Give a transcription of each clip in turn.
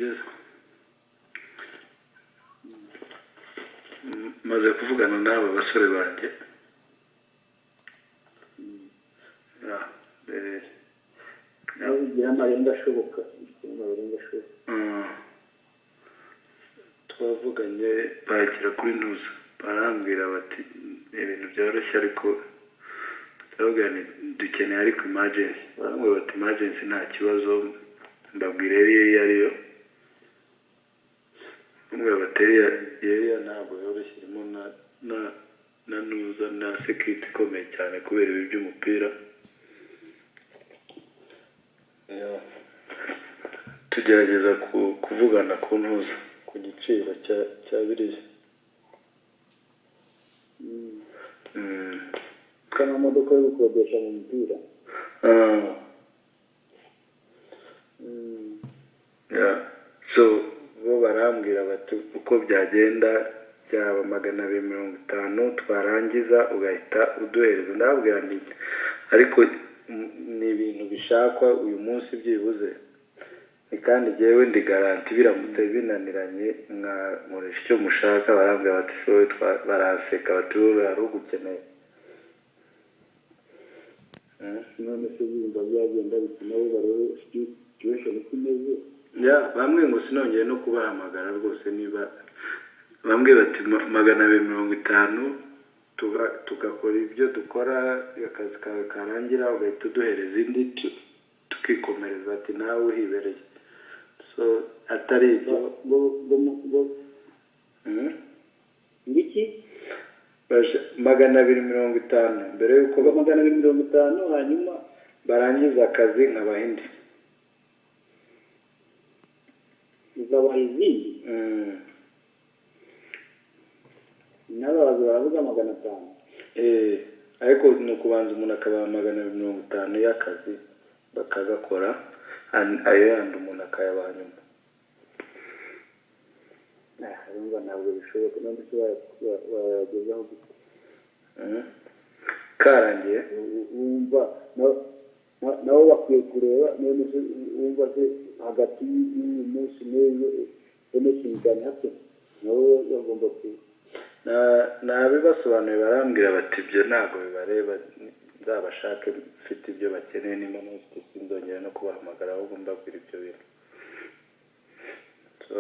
Byiza. Maze kuvugana n'aba basore banjye. Ah, Nawe ugira amarenga ashoboka, ugira amarenga ashoboka. Twavuganye bagera kuri ntuza, barambwira bati ni ibintu byoroshye, ariko ndababwira nti dukeneye ariko emergency. Barambwira bati emergency nta kibazo. Mbabwira area iyo ariyo, bambwira bati area ntabwo yoroshye, irimo na ntuza na security ikomeye cyane kubera ibi by'umupira. Yeah. Tugerageza kuvugana ku ntuza, ku giciro cya biriya. Kano modoka yo gukodesha mu mupira. Ah, yeah. So bo barambwira bati uko byagenda byaba 250, twarangiza ugahita uduhereza. Ndababwira nti ariko ni ibintu bishakwa uyu munsi byibuze, ni kandi jyewe ndi garantie, biramutse binaniranye mwankoresha icyo mushaka. Barambwira bati wowe, baranseka bati wowe hari ugukeneye. None se bumva byagenda bite? Nabo barebe situation uko imeze. Ya, bamwe ngo sinongeye no kubahamagara rwose. Niba bamwe bati 250, tugakora ibyo dukora, akazi kawe karangira ugahita uduhereza indi, tukikomereza, ati nawe uhibereye. So atari ibyo Ngo ngiki? 250 mbere y'uko Ngo 250, hanyuma barangiza akazi nkabaha indi. Uzabaha izindi? N'ababaza baravuga 500. Eh, ariko ni ukubanza umuntu akabaha 250 y'akazi bakagakora, ayo yandi umuntu akayabaha nyuma. Ah, urumva ntabwo bishoboka. None se wayagezaho gute? Karangiye. Wumva nabo bakwiye kureba. None se wumva se hagati y'uyu munsi n'ejo anything can happen? Nabo bagomba ku Nabibasobanuye, barambwira bati ibyo ntabwo bibareba, nzabashake mfite ibyo bakeneye, nimba ntafite sinzongera no kubahamagara, ahubwo mbabwira ibyo bintu. So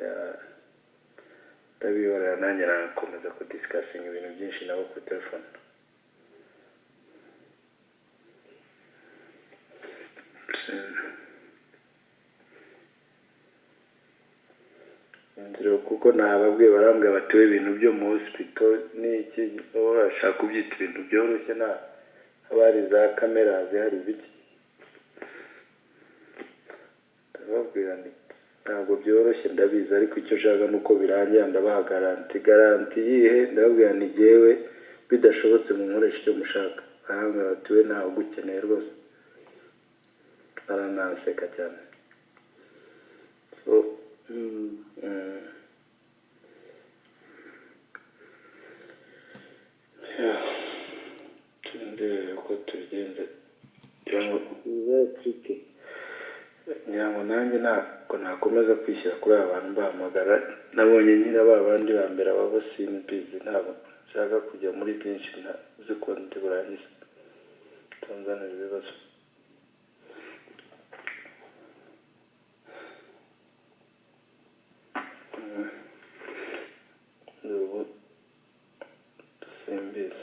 yeah, ndabihorera, nanjye nakomeza kudiscussinga ibintu byinshi nabo kuri telefone. Inzira, kuko nababwiye, barambwira bati we ibintu byo mu hospital ni iki, wowe urashaka kubyita ibintu byoroshye? Nta haba hari za kamera zihari, ibiki. Ndababwira nti ntabwo byoroshye, ndabizi, ariko icyo nshaka ni uko birangira. Ndabaha garantie. Garantie yihe? Ndababwira nti jyewe bidashobotse munkoresha icyo mushaka. Barambwira bati we ntawe ugukeneye rwose, barananseka cyane. So yeah. Turindire uko tubigenza, ngira ngo Bibaye tricky. Ngira ngo nanjye ntabwo nakomeza kwishyira kuri aba bantu mbahamagara. Nabonye nyine ba bandi ba mbere baba simbizi, ntabwo nshaka kujya muri byinshi ntazi ko ndi burangize tanzanira ibibazo. Ubu simbizi.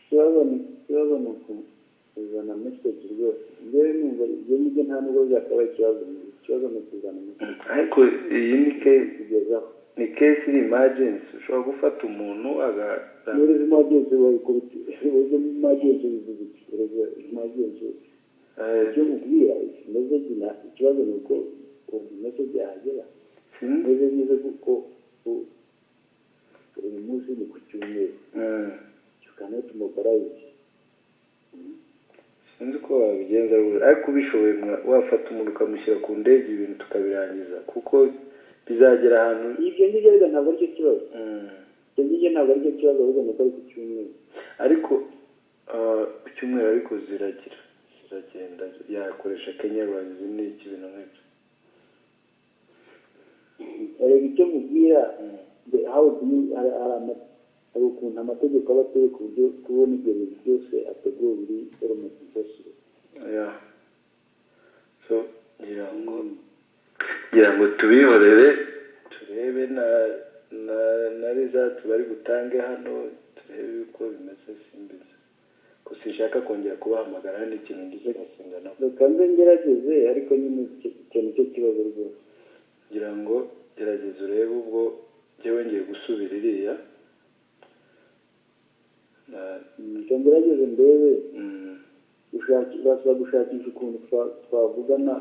Ikibazo ni ukuzana message rwose. Njyewe numva ibyo ngibyo nta nubwo byakabaye ikibazo. Ikibazo ni ukuzana message Ariko iyi ni case kugezaho. Ni case iri emergency, ushobora gufata umuntu aga Muri emergency bayikubita uburyo emergency bivuga iki? Erega emergency, icyo mubwira message na ikibazo ni uko ukuntu message yahagera. Sinzi. Message ize kuko uyu munsi ni ku cyumweru, you cannot mobilize. Sinzi uko wabigenza rwose, ariko ubishoboye wafata umuntu ukamushyira ku ndege, ibintu tukabirangiza, kuko bizagera ahantu. Ibyo ngibyo rero ntabwo aricyo kibazo. Ibyo ngibyo ntabwo aricyo kibazo, ahubwo ni uko ari ku cyumweru. Ariko ku cyumweru, ariko ziragira ziragenda, yakoresha Kenya Airlines n'iki, ibintu nk'ibyo. Erega icyo mubwira, how do you, hari ukuntu amategeko aba ateye ku buryo kubona ibyo bintu byose ateguwe biri almost impossible. Yeah. So ngira ngo tubihorere, turebe na result bari butange hano, turebe uko bimeze. Simbizi ko sinshaka kongera kubahamagara hano, ikintu ngize ngasenga nabo. Reka nze ngerageze, ariko nyine icyo nicyo kibazo rwose. Ngira ngo gerageza urebe. Ubwo njyewe ngiye gusubira iriya Reka ngerageze ndebe. Urasaba gushakisha ukuntu twavugana.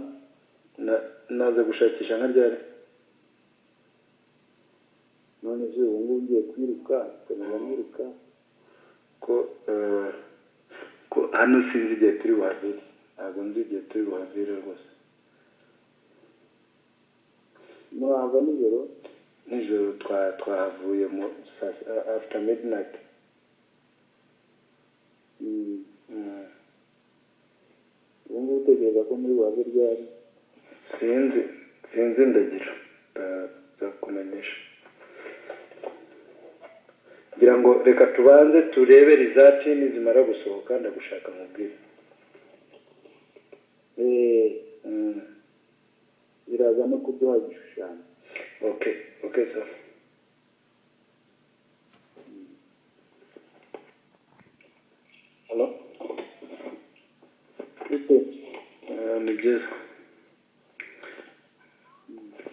Naza gushakisha nka ryari? None se ubu ngubu ngiye kwiruka, nkomeza niruka. Ko hano sinzi igihe turi buhavire, ntabwo nzi igihe turi buhavire rwose. Murahava nijoro? Nijoro twahavuye mu after midnight. Ubu ngubu utekereza ko muri buhave ryari? Sinzi, ndagira ndakumenyesha. Ngira ngo reka tubanze turebe result, nizimara gusohoka ndagushaka mubwire. Biraza no kuduha igishushanyo. Okay, sir.